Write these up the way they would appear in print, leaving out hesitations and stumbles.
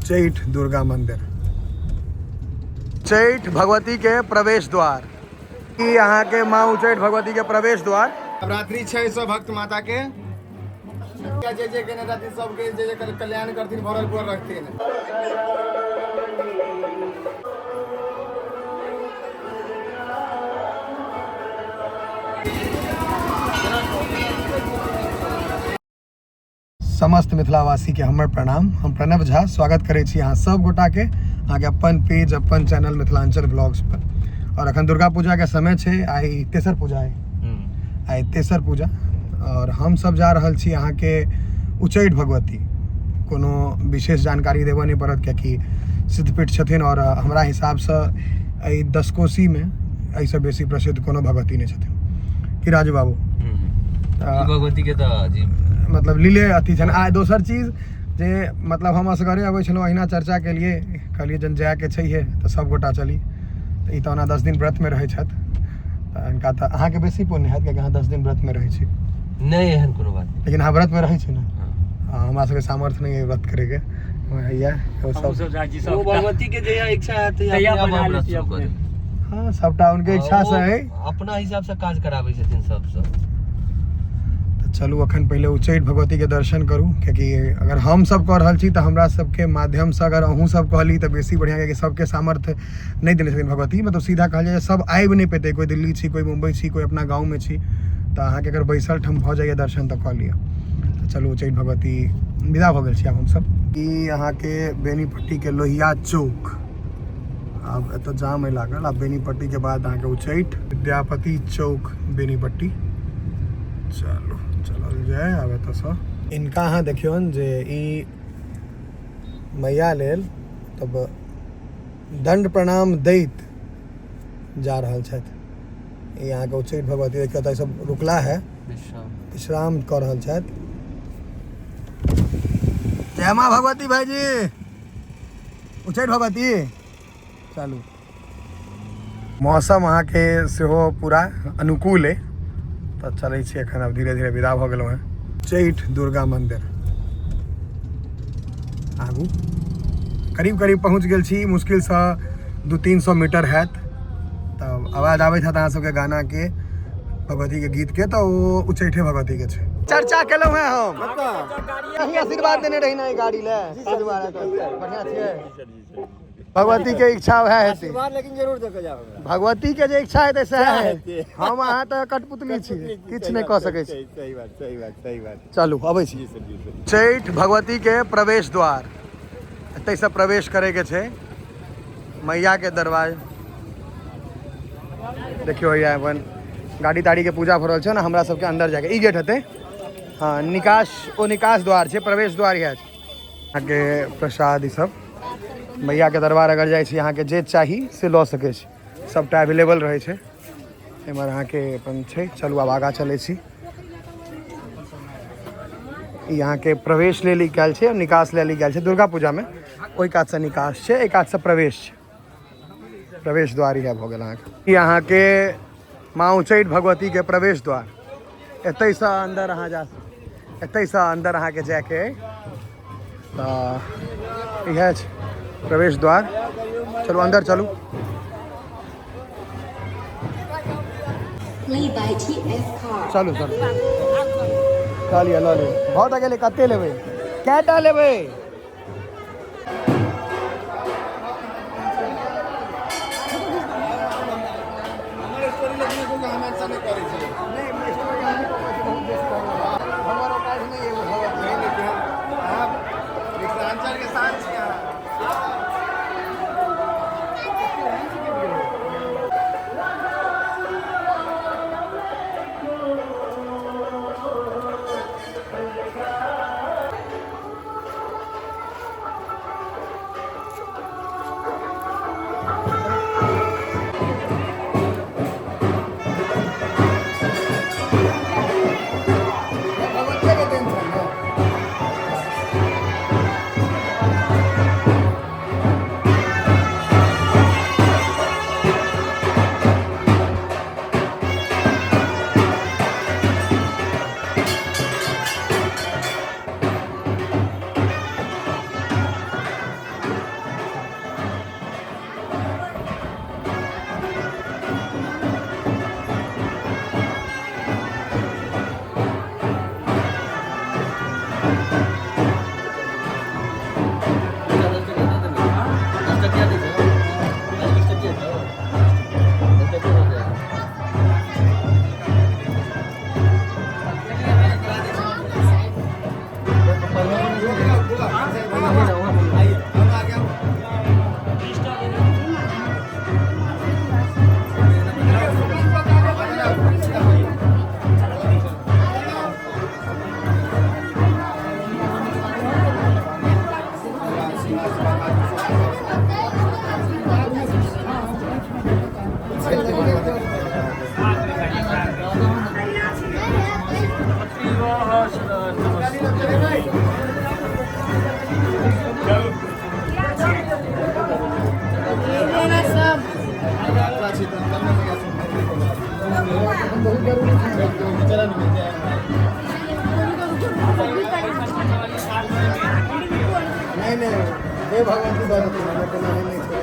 उच्चैठ दुर्गा मंदिर। उच्चैठ भगवती के प्रवेश द्वार। ई अहाँके माँ उच्चैठ भगवती के प्रवेश द्वार। नवरात्रि छै सब भक्त माता के जे जे केने रहथिन सबके जे जे कल्याण करथिन भरल पुरल रखथिन। समस्त मिथिलावासी के हमर प्रणाम। हम प्रणव झा स्वागत करै छी अहाँ सब गोटा के अहाँके अपन पेज अपन चैनल मिथिलांचल ब्लॉग्स पर। और अखन दुर्गा पूजा के समय छै, आइ तेसर पूजा है, आइ तेसर पूजा और हम सब जा रहल छी अहाँके उच्चैठ भगवती। कोनो विशेष जानकारी देबऽ नहि पड़त कियाकि सिद्धपीठ छथिन और हमरा हिसाबसँ एहि 10 कोसीमे एहिसँ बेसी प्रसिद्ध कोनो भगवती नहि छथिन। की राजू बाबू? भगवती के तऽ मतलब लीले अथी छनि। आ दोसर चीज जे मतलब हम असगरे अबै छलहुँ, अहिना चर्चा के लिए कहलियै जन जायके छैहे तऽ सब गोटा चली। तऽ ई तऽ ओना 10 दिन व्रतमे रहै छथि तऽ हिनका तऽ अहाँके बेसी पुण्य हैत कियाकि अहाँ 10 दिन व्रतमे रहै छी। नहि, एहन कोनो बात नहि, लेकिन अहाँ व्रतमे रहै छी ने। हमरा सबके सामर्थ्य नहि अइ व्रत करैके। हैया सब ओ भगवती के जहिया इच्छा हैत तहिया अपने आप व्रत शुरू कऽ देबै। हाँ, सबटा उनके इच्छा से है, अपना हिसाब से काज कराबै छथिन सबसँ। तऽ चलू अखन पहिले उच्चैठ भगवती के दर्शन करू कियाकि अगर हम सब कऽ रहल छी तऽ हमरा सबके माध्यमसँ अगर अहूँ सब कहली तऽ बेसी बढ़िआँ, कियाकि सबके सामर्थ्य नहि देने छथिन भगवती। मतलब सीधा कहल जाय सब आबि नहि पेतै, कोइ दिल्ली छी, कोइ मुम्बई छी, कोइ अपना गाँवमे छी, तऽ अहाँके अगर बैसल ठाम भऽ जाइए दर्शन तऽ कऽ लिअ। तऽ चलू उच्चैठ भगवती विदा भऽ गेल छी आब हमसब। ई अहाँके बेनीपट्टीके लोहिया चौक, आब एतऽ जाम अइ लागल। आब बेनीपट्टीके बाद अहाँके उच्चैठ विद्यापति चौक बेनीपट्टी। चलू चलल जाय आब एतऽसँ। इनका अहाँ देखियौन जे ई मैया लेल तब दण्ड प्रणाम दैत जा रहल छथि। ई अहाँके उच्चैठ भगवती देखियौ तऽ सब रुकला है, विश्राम कऽ रहल छथि। जय माँ भगवती भाईजी, उच्चैठ भगवती। चलू मौसम अहाँके सेहो पूरा अनुकूल अइ तऽ चलै छी एखन। आब धीरे धीरे विदा भऽ गेलहुँ हेँ। उच्चैठ दुर्गा मंदिर आगू करीब करीब पहुँच गेल छी, मुश्किलसँ 200-300 मीटर हैत। तब आवाज आबैत हैत अहाँ सबके गाना के, भगवती के गीत के, तऽ ओ उच्चैठे भगवती के छै। चर्चा केलहुँ हेँ हम, अहीं आशीर्वाद देने रही ना ई गाड़ी ले, बढ़िआँ छियै। भगवती के इच्छा वएह हेतै, लेकिन जरूर देखे जाब हमरा। भगवती के जे इच्छा हेतै सएह हेतै। हम अहाँ तऽ कठपुतली छी, किछु नहि कऽ सकै छी। सही बात, सही बात, सही बात। चलू अबै छी। उच्चैठ भगवती के प्रवेश द्वार, एतहिसँ प्रवेश करैके छै मैया के दरबार। देखियौ हैया अपन गाड़ी ताड़ी के पूजा भऽ रहल छै ने, हमरा सबके अंदर जाके ई गेट हेतै। हाँ, निकास, ओ निकास द्वार छै, प्रवेश द्वार इएह छै। अहाँके प्रसाद ई सब मैया के दरबार अगर जाइ छी अहाँके जे चाही से लऽ सकै छी, सबटा अवेलेबल रहै छै। एम्हर अहाँके अपन छै। चलू आब आगाँ चलै छी। ई अहाँके प्रवेश लेल निकाल छै, निकास लेल निकाल छै। दुर्गा पूजामे ओहि कातसँ निकास छै, एहि कातसँ प्रवेश छै। प्रवेश द्वार इएह भऽ गेल अहाँके। ई अहाँके माँ उच्चैठ भगवतीके प्रवेश द्वार, एतहिसँ अन्दर अहाँ जा, एतहिसँ अन्दर अहाँके जायके अइ। तऽ इएह छै प्रवेश द्वार। चलू अन्दर चलू। चलू चलू, लऽ लिअ लऽ लिअ, भऽ तऽ गेलै। कते लेबै, कएटा लेबै? मिथिलांचल के शान छी अहाँ। भगवतीके देन छनि ने। नहीं नहीं, हे भगवती दऽ देथिन, हमरा कोनो एहन नहि छै।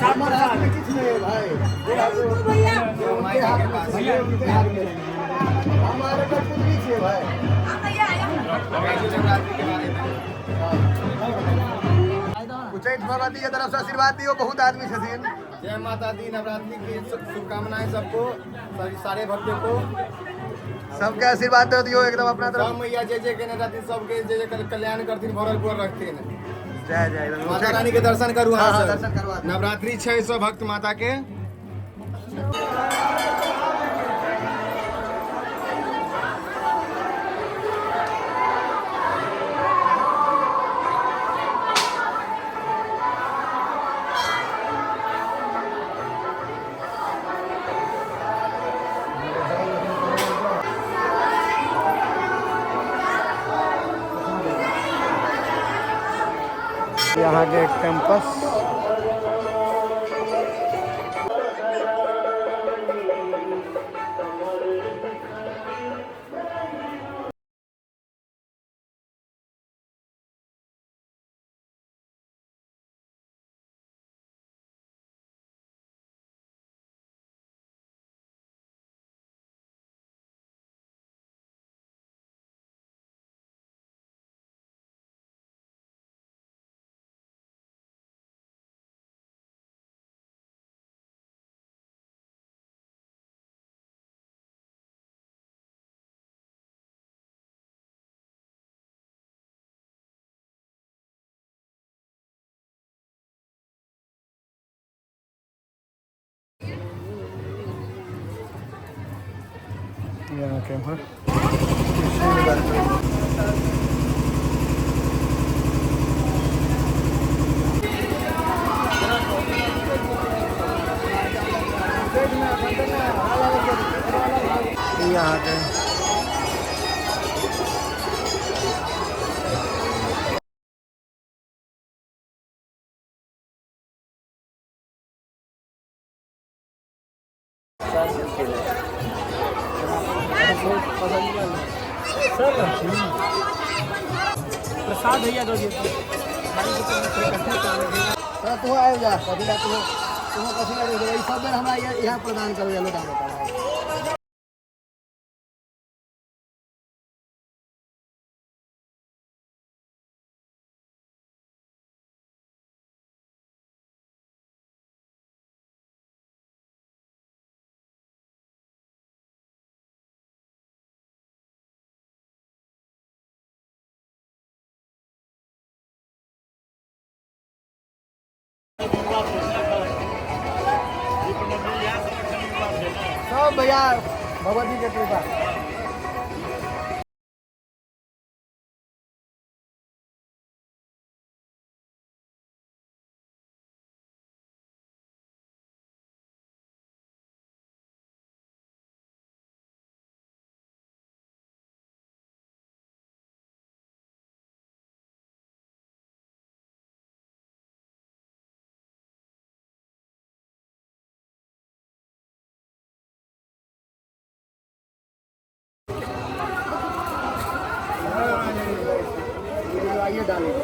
हमर हाथमे किछु नहि है भाई, जे उनके हाथमे छै, जे उनके हाथमे है। हमारे कठपुतली छियै भाई। उच्चैठ भगवती के तरफ से आशीर्वाद दियौ, बहुत आदमी छथिन। जय माता दी, नवरात्रि की शुभकामनाएं सबको, सारे भक्तों को। सबके आशीर्वाद दऽ दियौ एकदम अपना सब तरफ। मैया जय जय केने रहथिन, सबके जय जय कल्याण करथिन, भरल पुरल रखथिन। जय जय एकदम। माता रानी के दर्शन करू हाँ, अहाँ हाँ, सब। दर्शन करवा दियौ। नवरात्रि छै सब भक्त माता के। यहाँ के कैंपस। यहाँ के एम्हर यहाँ के प्रसाद भैया दो दिए। तू आबि जा, कथी लए तू तू कथी लए ई सब बेर हमरा यहाँ प्रदान करबै लोटा लोटा भाई। सब भैया भगवती के कृपा। आइए डालेंगे।